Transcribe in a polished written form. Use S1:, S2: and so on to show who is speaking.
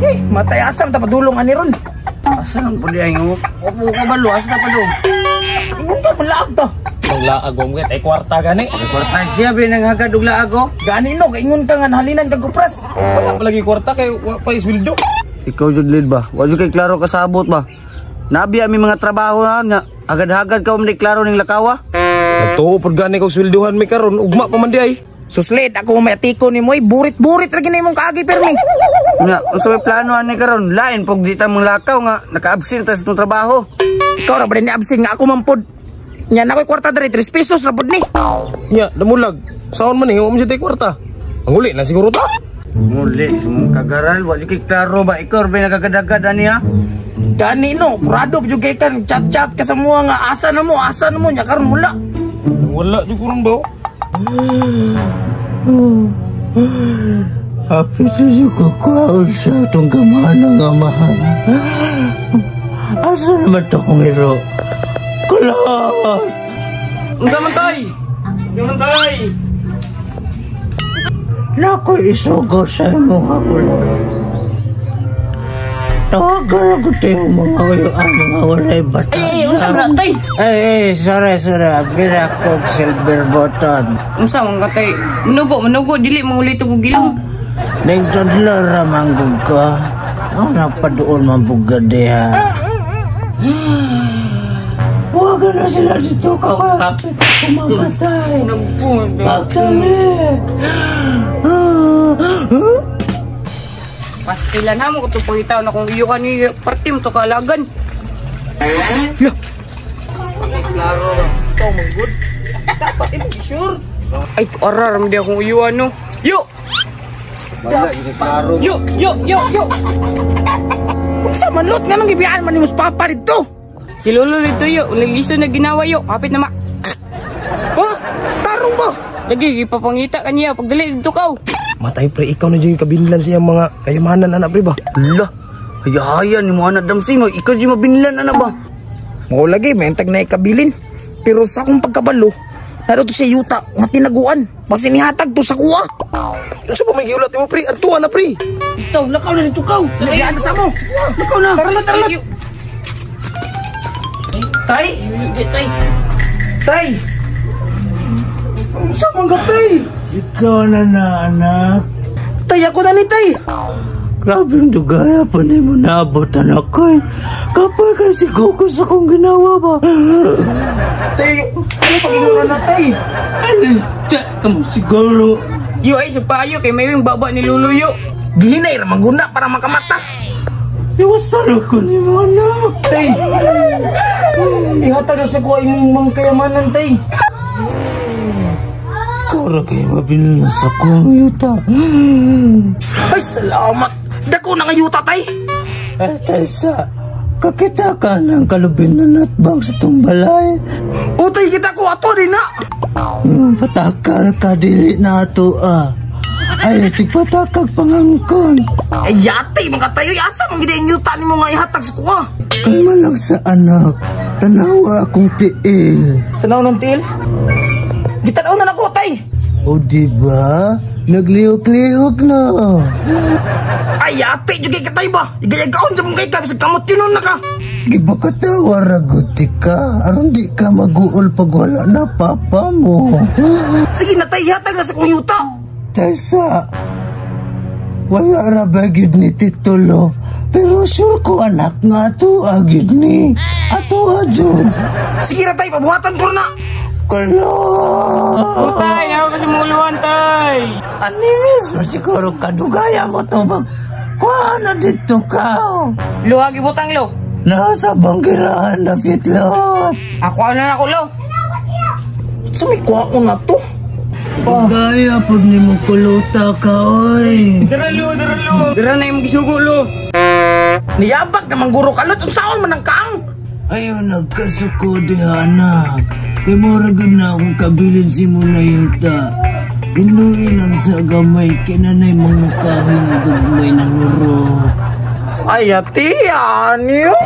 S1: Eh, matay asam ta padulong ani ron.
S2: Asa nang pud ay nga? Opo ka ba lo? Asa ta padung?
S1: Ingon ka manlaag to.
S3: Naglaag mo ay kwarta gani.
S2: Ay kwarta siya be naghagad og laag oh.
S1: Gani no, kay ingon ka nga nahalinan kag kupras.
S3: Wala pa lagi kwarta kay wa pa isweldo.
S2: Ikaw jud lead ba? Wa jud kay klaro kasabot ba? Nabi ami mga trabaho na nga agad-hagad ka um klaro ning lakawa.
S3: Nagtuo pud gani kog sweldohan mi karon ugma pa man di ay.
S1: Suslit ako may atiko ni moy, burit-burit ra gini imong kaagi permi.
S2: Nya, unsa may plano ani karon? Lain pug di ta mong lakaw nga naka-absent ta sa itong trabaho.
S1: Ikaw ra ba ni absent nga ako man pod. Nya na ko'y kwarta diri 3 pesos ra pod ni.
S3: Nya, damulag. Saon man ni wa man siya tay kwarta. Ang uli na siguro ta.
S2: Muli, mong kagaral, wa jud kay klaro ba? Ikaw ra ba nagagad-agad ani ha?
S1: Gani no, purado jud kay kan chat-chat ka sa mga nga asa na mo, asa na mo nya karon wala.
S3: Wala jud ko ron ba?
S4: Happy sa kukuha sa itong gamana nga mahal. Asa naman ito kong hero? Kulot!
S5: Unsa man tay? Unsa man tay?
S4: Nako'y isugo sa imong kulot. Tawagan ako tayo mga uyo ang mga walay bata.
S5: Ay, ay, unsa man tay?
S4: Ay, ay, sorry, sorry. Abira kog silver button.
S5: Unsa man ka tay? Manugo, manugo dili mangulit og gilong.
S4: Nagtudlo ramanggog ko. Ako napadoon mabugad diha. Huwag na sila dito kakapit ako mamatay. Pagtali!
S5: Pastilan ha mo ko pangitaw na kung iyo ka ni parte mo to kaalagan.
S2: Klaro.
S1: Ikaw man good. Dapat imo sure.
S5: Ay, arar mo di akong iyo ano. Yo!
S2: Wala jud kay klaro.
S5: Yo, yo, yo, yo.
S1: Unsa man lot nga nang gibiyaan man nimo sa papa didto?
S5: Si Lolo dito yo, uligiso na ginawa yo. Kapit na ma.
S1: Ha? Tarong ba?
S5: Lagi ipapangita kaniya pagdali dito ka.
S3: Matay pre, ikaw na jud yung kabinlan sa iyang mga kayamanan anak pre ba?
S2: Lah, haya ni mo anak damsing no, ikaw jud mabinlan ana ba?
S1: Mao lagi may tag na ikabilin. Pero sa akong pagkabalo, naro to sa yuta nga tinaguan. Basin nihatag to sa kuwa.
S3: Unsa ba may giulat nimo pre? Adtuan na pre.
S2: Itaw, lakaw na dito kaw.
S1: Lagyan sa mo. Lakaw na. Tara na, tara na.
S5: Yo.
S1: Tay,
S5: Di tay.
S1: tay. Unsa man ka tay?
S4: Ikaw na na, anak.
S1: Tay ako na ni tay.
S4: Grabe ang dugaya pa ni mo naabot, anak ko. Kapag kasi kuko sa kong ginawa ba?
S1: Tay, ano pag na tay?
S4: Ano, ka mo siguro.
S5: Yo ay sa payo kay may yung baba ni Lolo yo.
S1: Gihinay ra mangguna para makamata.
S4: Iwasan ako ni mo, anak.
S1: Tay. Ihatag na sa kuwa imong mga kayamanan tay.
S4: Ikaw ra kayo mabilin sa kong yuta.
S1: Ay, salamat. Dako na nga yuta tay.
S4: Ay, Taysa, kakita ka ng kalubin na natbang sa tumbalay.
S1: Utay kita ko ato din na.
S4: Patakal ka dili na ato ah. Ay, sig patakag pangangkon.
S1: Ay, yati mga tayo. Asa man gid ang yuta nimo nga ihatag sa kuwa.
S4: Kalma lang sa anak. Tanawa akong tiil.
S1: Tanaw ng tiil. Gitanaw na nako tay.
S4: O di ba? Naglihok-lihok na.
S1: Ay, yati jud kay katay ba? Igayagaon jud mong kay ka bisag kamot yun na ka.
S4: Gibakatawa raguti ka. Aron di ka maguol pag wala na papa mo.
S1: Sige na tay, ihatag na sa kong yuta.
S4: Taysa, wala ra ba gyud ni titulo? Pero sure ko anak nga ato gyud ni. Ato jud.
S1: Sige na tay, pabuhatan ko na.
S4: Kulot!
S5: Tay, ako kasi muluan tay.
S4: Anis mo siguro kadugaya mo to bang kuha na dito ka.
S5: Lo agi butang lo.
S4: Nasa banggirahan na fitlot.
S5: Ako ano na ako lo.
S1: Sa may kuwaon na to.
S4: Gaya pag ni mo kulota ka, oy.
S5: Dara lo, dara lo. Dara na yung gisugo lo.
S1: Niyabag na mangguro kalot unsaon man ang kaang.
S4: Ayaw nagkasuko diha anak. Kay mura gud na akong kabilin si mo na yuta. Inuwi lang sa gamay kinanay mga kahoy nga gagmay ng nuro.
S1: Ay, ati, anyo.